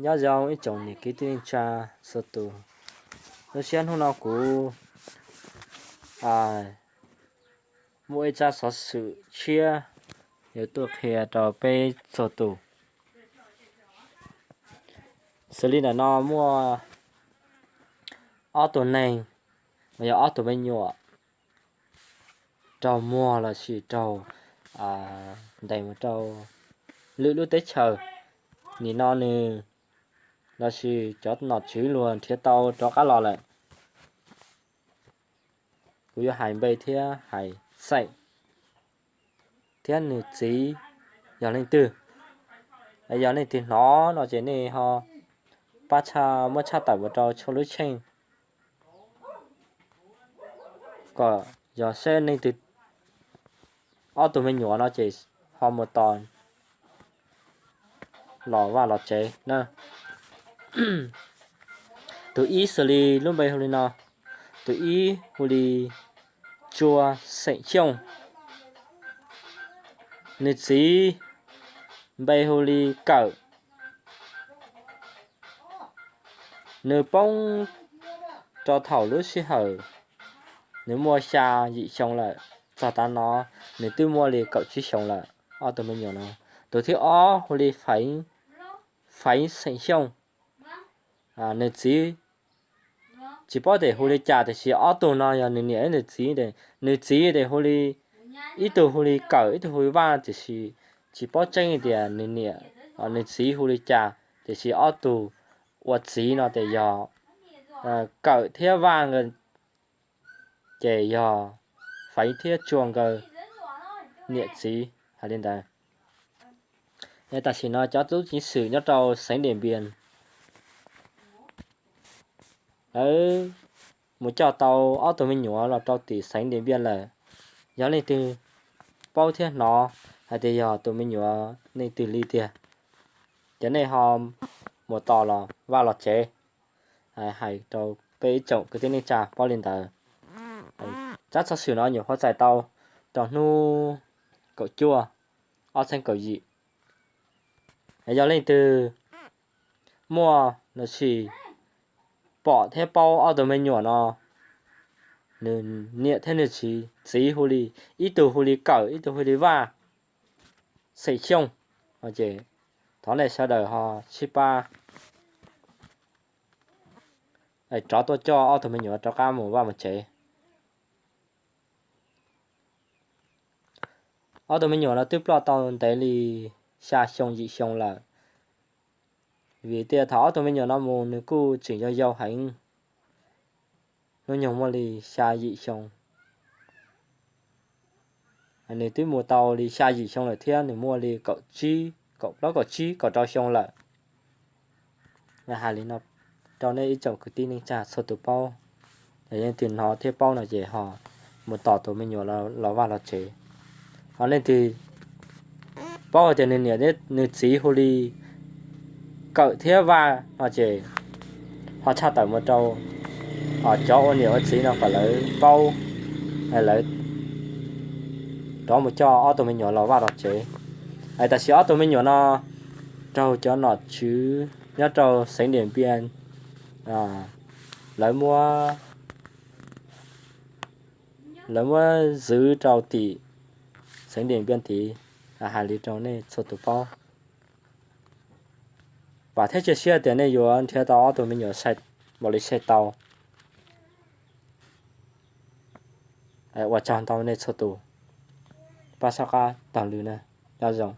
Nyob zoo ib tsoom niam kwv tij neej tsa txhua tus. Lub sij hawm hnub no kuv muaj ib tsab xov xwm tshiab yuav tuaj qhia rau peb txhua tus. Xws li ntawm no muaj ob tug neeg uas yog ob tug me nyuam raug muag lossis raug ntes mus rau lwm lub teb chaws. Nim no nws lossis cov nom tswv luag nrhiav tau rov qab los lawm. Kuv yuav hais npe thiab hais xeem thiab nws txiv yog leej twg. Yog leej twg hnov no ces nej ho pab tshaj, muab tshaj tawm mus rau txhua lub cheej kom yog seb leej twg ob tug me nyuam no ces ho mus tos los vaj los tsev na. Tus ib xws li lub npe hu li no, tus ib hu li Tsua xeem Xyooj, nws txiv npe hu li Kawm. Nws poob rau thaum lub sij hawm nws muaj xya yim xyoo lawm, txog tav no nws twb muaj li kaum tsib xyoo lawm, ob tug me nyuam no. Tus thib ob hu li Faiv, Faiv xeem Xyooj. Nws txiv tsis paub tes hu li cas tiam sis ob tug no yog nws niam thiab nws txiv. Nws txiv tes hu li, ib tug hu li Kawm ib tug hu li Vaj tiam sis tsis paub tseeb tias nws niam, nws txiv hu li cas tiam sis ob tug ua txiv no tes yog Kawm thiab Vaj nkawd ces yog Faiv thiab Tsua nkawd niam txiv hais li ntawd. Tam sim no cov tub ceev xwm nyob rau xeev Diam Npias lawv mus coj tau ob tug me nyuam los rau tim xeev Diam Npias lawm. Yog leej twg paub thiab hnov hais tias yog tus me nyuam leej twg li tiag, ces nej ho mus tos los vaj los tsev. Hais rau peb ib tsoom kwv tij neej tsa paub li ntawd. Tsab xov xwm no nyuam qhuav txais tau rau hnub kaum cuaj ob txhiab kaum yim. Yog leej twg muaj lossis pom thiab paub ob tug me nyuam no, nws niam thiab nws txiv, txiv hu li, ib tug hu li Kawm ib tug hu li Vaj xeem Xyooj, ces thov nej sawv daws ho sib pab rov tuaj coj ob tug me nyuam rov qab mus vaj mus tsev. Ob tug me nyuam no twb ploj tau ntev li xya xyoo yim xyoo lawm, vim tias thaum ob tug me nyuam no mus nws kuj tseem yau yau heev, hnub nyoog muaj li xya yim xyoo. Nws twb mus tau li xya yim xyoo lawm thiab nws muaj li kaum tsib, kaum plaub, kaum tsib, kaum rau xyoo lawm. Hais li no rau nej ib tsoom kwv tij neej tsa txhua tus paub, yog leej twg hnov thiab paub no ces ho mus tos tus me nyuam los vaj los tsev. Ho leej twg paub hais tias nws niam, nws txiv hu li Kawm thiab Vaj no ces ho tshaj tawm mus rau cov ua niam ua txiv no kom lawv paub, lawv rov mus coj ob tug me nyuam los vaj los tsev. Tam sim ob tug me nyuam no raug cov nom tswv nyob rau xeev Diam Npias lawv muab, lawv muab zwv rau tim xeev Diam Npias tid. Hais li rau nej txhua tus paub, vam thiab cia siab tias nej yuav nrhiav tau ob tug me nyuam npaum li saib tau. Ua tsaug ntau nej txhua tus, pab soj qab taug lw na, nyob zoo.